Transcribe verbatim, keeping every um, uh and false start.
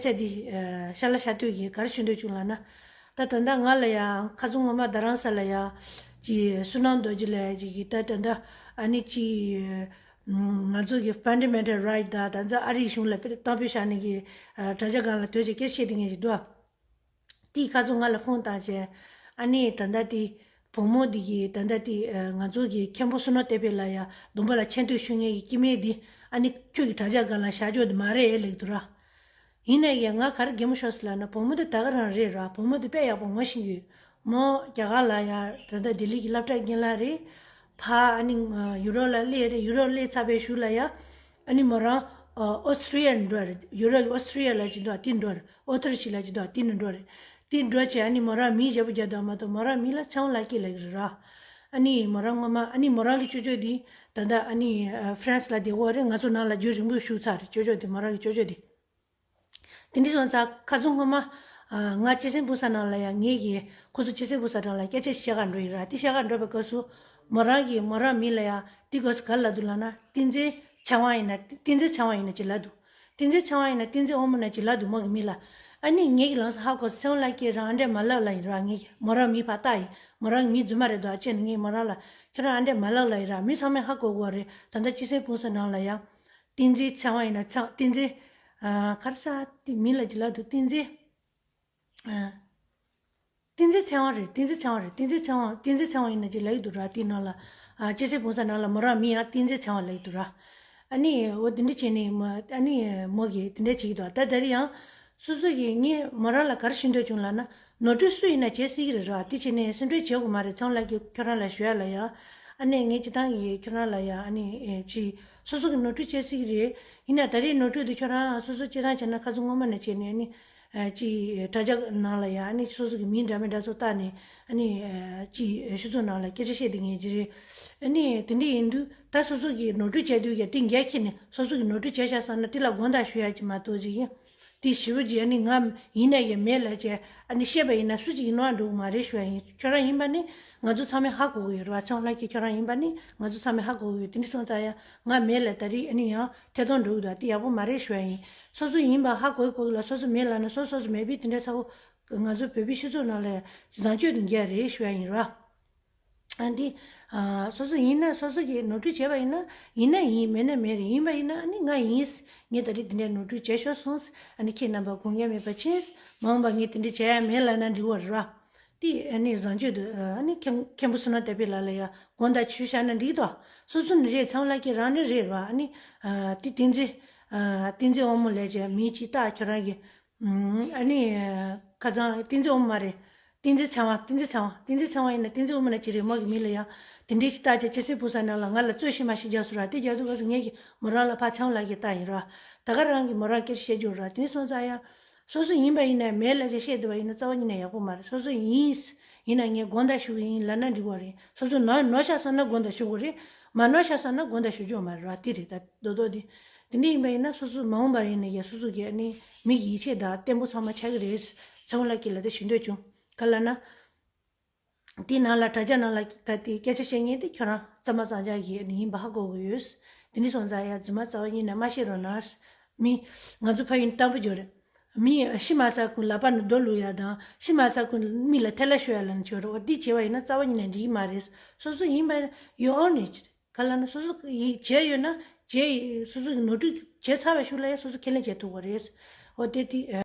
སྐད་ཆ་འདི་ཨ་ཤ་ལ་ཤ་སྟོད་ཀྱིས་ག་རེ་ཞུ་འདོད་བྱུང་ལབ་ན། ད་ད་ལྟ་ང་ལ་ཡང་ཁ་སང་སྔོན་མ་རྡ་རམ་ས་ལ་ཡང་ཅིག་བསོད་ནམས་རྡོ་རྗེ་ལགས་ཅིག་གིས་ད་ད་ལྟ་ཨ་ནི་ཅིག་ང་ཚོ་གི་ཕན་ཌ་མེན་ཊལ་རའིཊ་དང་ད་ལྟ་ཨ་རིའི་གཞུང་ལ་གཏམ་དཔེ་བཞག་ནས་ཀྱི་ཨ་དྲ་རྒྱ་སྒང་ལ་དོལ་རྒྱལ་སྐད་ཆ་བཤད་དེ་ངས་ཅིག་འདུག་ཨ། དེའི་ཁ་སང་ང་ལ་ཕོན་བཏང་བྱས། ཨ་ནི་ད་ལྟ་དེ་བུ་མོ་འདི་གིས་ད་ལྟ་དེ་ཨ་ང་ཚོ་གི་མཁན་པོ་བསོད་ནམས་བསྟན་འཕེལ་ལགས་ཡ་སྡོམ་པ་ལ་མཆན་འདོན་ཞུ་མཁན་གྱི་སྐྱེ་དམན་འདི་ཨ་ནི་ཁྱོད་ཀྱི་དྲ་རྒྱ་སྒང་ལ་བཞག་ཆོག་འདི་མ་རེད་ལབ་ཀྱི་འདུག་ར། ཡིན་ནའི་ཡང་ང་ག་རེ་གད་མོ་ཤོར་སོང་ལབ་ན་བུ་མོ་འདི་ད་ག་རང་རེད་ར། བུ་མོ་འདི་དཔེ་ཡག་པོ་ངོ་ཤེས་ཀྱི་ཡོད། མོ་རྒྱ་གར་ལ་ཡ་ད་ལྟ་ལྡི་ལི་གི་སློབ་གྲྭའི་རྒན་ལགས་རེད། ཕ་ཨ་ནི་ཡུ་རོབ་ལ་སླེབས་རེད། ཡུ་རོབ་སླེབས་ཚར་བའི་གཞུག་ལ་ཡ། ཨ་ནི་མོ་རང་ཨོ་སི་ཊི་རི་ཡ་འགྲོ་རེད། ཡུ་རོབ་ཀྱི་ཨོ་སི་ཊི་རི་ཡ་ལ་ཅིག་འདུག་དེ་འགྲོ་རེད། ཨོ་ཐར་ཞིག་ལ་ཅིག་འདུག་དེ་ནས་འགྲོ་རེད། དེ་འགྲོ་བྱས་ཨ་ནི་མོ་རང་མིང་བརྗེ་པོ་རྒྱག་འདུག་མ་གཏོགས་མོ་རང་མིང་ལ་ཚེ་དབང་ལགས་སྐྱིད་ལབ་ཀྱི་རེད་ར། ཨ་ནི་མོ་རང་སྔོན་མ་ཨ་ནི་མོ་རང་གི་ཅོ་ཅོ་དེ་ད་ལྟ་ཨ་ནི་ཧྥ་རན་སི་ལ་བསྡད་ཡོད་རེད། ང་ཚོ་ནང་ལ་རྒྱུན་རིང་པོ་བཞུགས་ཚར་རེད། ཅོ་ཅོ་དེ་མོ་རང་གི་ཅོ་ཅོ་དེ། དེ་འདྲ་སོང་ཙང་ཁ་སང་སྔོན་མ་ང་སྤྱི་སེམས་སྤུངས་ས་ནང་ལ་ཡང་ངེད་ཀྱིས་ཁོ་ཚོ་སྤྱི་སེམས་སྤུངས་ས་ནང་ལ་སྐད་ཆ་བཤད་ག་འགྲོ་ཡི་ར། དེ་བཤད་ག་འགྲོ་བའི་སྐབས་སུ་མོ་རང་གིས་མོ་རང་མིང་ལ་ཡང་དེ་སྐབས་སུ་ག་རེ་ལབ་འདུག་ལབ་ན། བསྟན་འཛིན་ཚེ་དབང་ཡིན་ན། བསྟན་འཛིན་ཚེ་དབང་ཡིན་ན་ཅིག་ལབ་འདུག་བསྟན་འཛིན་ཚེ་དབང་ཡིན་ན་བསྟན་འཛིན་དབང་མོ་ན་ཅིག་ལབ་འདུག་མོ་གི་མིང་ལ། ཨ་ནི་ངེད་ཀྱིས་ལམ་སང་ཧ་གོ་སོང་། ཚེ་དབང་ལགས་ཀྱིས་རང་ཨ་འདྲས་མ་ལབ་ལབ་ཡིན་ར། ངེད་ཀྱིས་མོ་རང་མིང་ཕར་བཏགས་ཡིན། མོ་རང་གི་མིང་རྫུན་མ་རེད་འདུག་ཨ་ཅེ་ནི་ངས་མོ་རང་ལ་ཁྱོད་རང་ཨ་འདྲས་མ་ལབ་ལབ་ཡིན་ར། མི་ཚང་མས་ཧ་གོ་གོ་རེད། ད་ལྟ་སྤྱི་སེམས་སྤུངས་ས་ནང་ལ་ཡང་། བསྟན་འཛིན་ཚེ་དབང་ཡིན་ན་ཚེ་བསྟན་འཛིན། ཨ་ག་རེ་ཟེར་དེ་མིང་ལ་ཅིག་ལབ་འདུག་བསྟན་འཛིན། ཨ། བསྟན་འཛིན་ཚེ་དབང་རེད། བསྟན་འཛིན་ཚེ་དབང་རེད། བསྟན་འཛིན་ཚེ་དབང་། བསྟན་འཛིན་ཚེ་དབང་ཡིན་ན་ཅིག་ལབ་ཀྱི་འདུག་ར། དེའི་ནང་ལ། ཨ་སྤྱི་སེམས་སྤུངས་ས་ནང་ལ་མོ་རང་མིང་ཡང་བསྟན་འཛིན་ཚེ་དབང་ལབ་ཀྱི་འདུག་ར། ཨ་ནི་འོ་དེ་འདྲ་བྱས་ནས་མོ་ཨ་ནི་མོ་གིས་དེ་འདྲ་བྱེད་ཀྱི་འདུག་ད་ད་རེས་ཡང་། སོ་སོ་གིས་ངས་མོ་རང་ལ་ག་རེ་ཞུ་འདོད་བྱུང་ལབ་ན། ནོར་འཁྲུལ་སུ་ཡིན་ན་བྱེད་སྲིད་ཀྱི་རེད་ར། དེ་བྱས་ནས་སེམས་ཁྲལ་བྱེད་དགོས་མ་རེད། ཚེ་དབང་ལགས་ཀྱིས་ཁྱོད་རང་ལ་ཞུ་ཡ་ལ་ཡ། ཨ་ནི་ངས་སྤྱིར་བཏང་གིས་ཁྱོད་རང་ལ་ཡ་ཨ་ནི་ཨེ་ཅི། སོ་སོ་གི་ནོར་འཁྲུལ་བྱེད་སྲིད་ཀྱི་རེད། ཡིན་ན་ད་རེས་ནོར་འཁྲུལ་དེ་ཁྱོད་རང་སོ་སོ་སྤྱིར་བཏང་བྱས་ན་ཁ་སང་སྔོན་མ་ནས་བྱས་ནས་ཨ་ནི། ཨ་ཅི། དྲ་རྒྱ་ནང་ལ་ཡ་ཨ་ནི་སོ་སོ་གི་མིང་འདྲ་མི་འདྲ་ཚོ་བཏགས་ནས་ཨ་ནི། ཨ་ཅི། ཕྱི་ཚོགས་ནང་ལ་སྐད་ཆ་བཤད་དེ་ངས་ཅི་རེད། ཨ་ནི་དེ་འདྲ་ཡིན་དུས་ད་སོ་སོ་གི་ནོར་འཁྲུལ་བྱས་དུས་ཀྱང་དེ་འགན་འཁྱེར་ནས་སོ་སོ་གི་ནོར་འཁྲུལ་བྱས་ཤག་བསམ་ན་དེ་ལ་དགོངས་དག་ཞུ་ཡ་ཅིག་མ་གཏོགས་ཅིག་ཡིན། དེ་ཞེ་པོ་ཅིག་ཨ་ནི་ང་ཡིན་ན་ཡང་མེད་ལབ་བྱས་ཨ་ནི་བཤད་པ་ཡིན་ན་སུ་གཅིག་གིས་ནོར་འགྲོ་གི་མ་རེད་ཞུ་ཡ་ཡིན། ཁྱོད་རང་ཡིན་པ་ནི་ང་ཚོ་ཚང་མས་ཧ་གོ་གི་ཡོད་རེད་བ། ཚེ་དབང་ལགས་ཀྱིས་ཁྱོད་རང་ཡིན་པ་ནི་ང་ཚོ་ཚང་མས་ཧ་གོ་གི་ཡོད། དེ་འདྲ་སོང་ཙང་ཡང་ང་མེད་ལབ་ད་རེས་ཨ་ནི་ཡང་ཐད་གཏོང་འགྲོ་གི་འདུག་དེ་ཡག་པོ་མ་རེད་ཞུ་ཡ་ཡིན། སོ་སོ་ཡིན་པ་ཧ་གོ་གི་གོ་གི་ལ་སོ་སོ་མེད་ལབ་ན་སོ་སོ་སོ་མེད་པས་དེ་འདྲ་ཚ་བོ་ང་ཚོ་བོད་པའི་སྤྱི་ཚོགས་ནང་ལ་བཟང་སྤྱོད་དུ་འགྱུར་རེད་ཞུ་ཡ་ཡིན་ར། ཨ་འདི། ཨ་སོ་སོ་ཡིན་ན་སོ་སོ་གིས་ནོར་འཁྲུལ་བྱས་པ་ཡིན་ན་ཡིན་ན་ཡིན་མེད་ན་མེད་རེད། ཡིན་པ་ཡིན་ན་ཨ་ནི་ང་ཡིན། ངས་ད་རེས་དེ་འདྲའི་ནོར་འཁྲུལ་བྱས་ཤོར་སོང་། ཨ་ནི་ཁྱེད་རྣམ་པ་དགོངས་འགལ་མེད་པ་བྱས། མ་འོངས་པ་ངས་དེ་འདྲ་བྱས་ཡ་མེད་ལབ་ན་འགྲིག་པ་རེད་ར། དེ་ཨ་ནི་བཟང་སྤྱོད་དུ་ཨ་ནི་མཁན་མཁན་པོ་བསོད་ནམས་བསྟན་འཕེལ་ལགས་ལ་ཡ་དགོངས་དག་ཞུས་བཞག་ན་འགྲིག་དོ། སོ་སོ་ནི་རེད། ཚེ་དབང་ལགས་ཀྱིས་རང་ནི་རེད་ར། ཨ་ནི་ཨ་དེ་བསྟན་འཛིན་ཨ་བསྟན་འཛིན་དབང་མོ་ལབ་བྱས་མིང་ཅིག་བཏགས་ཁྱོད་རང་གིས། ཨ་ནི། ཁ་སང་བསྟན་འཛིན་དབང་མོ་མ་རེད། བསྟན་འཛིན་ཚེ་དབང་། བསྟན་འཛིན་ཚེ་དབང་། བསྟན་འཛིན་ཚེ་དབང་ཡིན་ན་བསྟན་འཛིན་དབང་མོ་ན་ཅི་རེད། མོ་གི་མིང་ལ་ཡང་དེ་འདྲའི་ཞིག་བཏགས་བྱས་སྤྱི་སེམས་སྤུངས་ས་ནང་ལ་ང་ལ་རྩོད་གཞི་མ་ཞིག་རྒྱག་སོང་ར། དེ་རྒྱག་དུས་སྐབས་སུ་ངས་ཀྱིས་མོ་རང་ལ་ཕར་ཚེ་དབང་ལགས་ཀྱིས་བཏགས་ཡིན་ར། ད་ག་རང་གིས་མོ་རང་སྐད་ཆ་བཤད་རྒྱུ་ར། དེ་ནས་སོང་ཙང་ཡང་། སོ་སོ་ཡིན་པ་ཡིན་ན་མེད་ལབ་བྱས་བཤད་བསྡད་པ་ཡིན་ན་རྩ་བ་ཉིད་ནས་ཡག་པོ་མ་རེད། སོ་སོ་ཡིན། ཡིན་ན་ངས་དགོངས་དག་ཞུ་གི་ཡིན་ལབ་ན་འགྲིག་པ་རེད། སོ་སོ་ནོར་ནོར་ཤག་བསམ་ན་དགོངས་དག་ཞུ་དགོས་རེད། མ་ནོར་ཤག་བསམ་ན་དགོངས་དག་ཞུ་རྒྱུ་མ་རེད་ར། དེ་རེད་ད། རྡོག་རྡོག་དེ། དེ་འདྲ་ཡིན་པ་ཡིན་ན་སོ་སོ་མ་འོངས་པར་ཡིན་ན་ཡང་སོ་སོ་གི་ཨ་ནི་མི་གི་ཡིད་ཆེས་དང་བརྟན་པོ་ཚང་མ་ཆགས་ཀྱི་རེད། ཚེ་དབང་ལགས་ཀྱིས་ལབ་དེ་ཞུ་འདོད་བྱུང་། ག་ལབ་ན། དེའི་ནང་ལ་དྲ་རྒྱ་ནང་ལ་ད་དེ་སྐད་ཆ་བཤད་མཁན་དེ་ཁྱོད་རང་གཙང་མ་གཙང་རྐྱང་གི་ཨ་ནི་ཡིན་པ་ཧ་གོ་གི་ཡོད། དེ་འདྲ་སོང་ཙང་ཡང་རྫུན་མ་རྩ་བ་ཉིད་ནས་མ་བཤད་རོགས་གནང་། མི། ང་ཚོ་ཕ་ཡུལ་ནས་གཏམ་དཔེ་བརྗོད་རེད། མི་ཤི་མ་ཚར་གོང་ལག་པ་ནས་རྡོ་བླུགས་ཡ་དང་ཤི་མ་ཚར་གོང་མི་ལ་ཐལ་བ་ཤོར་ཡ་ལབ་ནས་བྱོས་རོགས། འོ་འདི་བྱས་པ་ཡིན་ན་རྩ་བ་ཉིད་ནས་འགྲིག་གི་མ་རེད། སོ་སོ་ཡིན་པ་ཡིན་ན་you own it། ག་ལབ་ན་སོ་སོ་ཡིས་བྱས་ཡོད་ན་བྱས་ཡིན། སོ་སོ་གི་ནོར་འཁྲུལ་བྱས་ཚར་བའི་གཞུག་ལ་ཡང་སོ་སོ་ཁས་ལེན་བྱེད་ཐུབ་པ་རེད། འོ་དེ་དེ།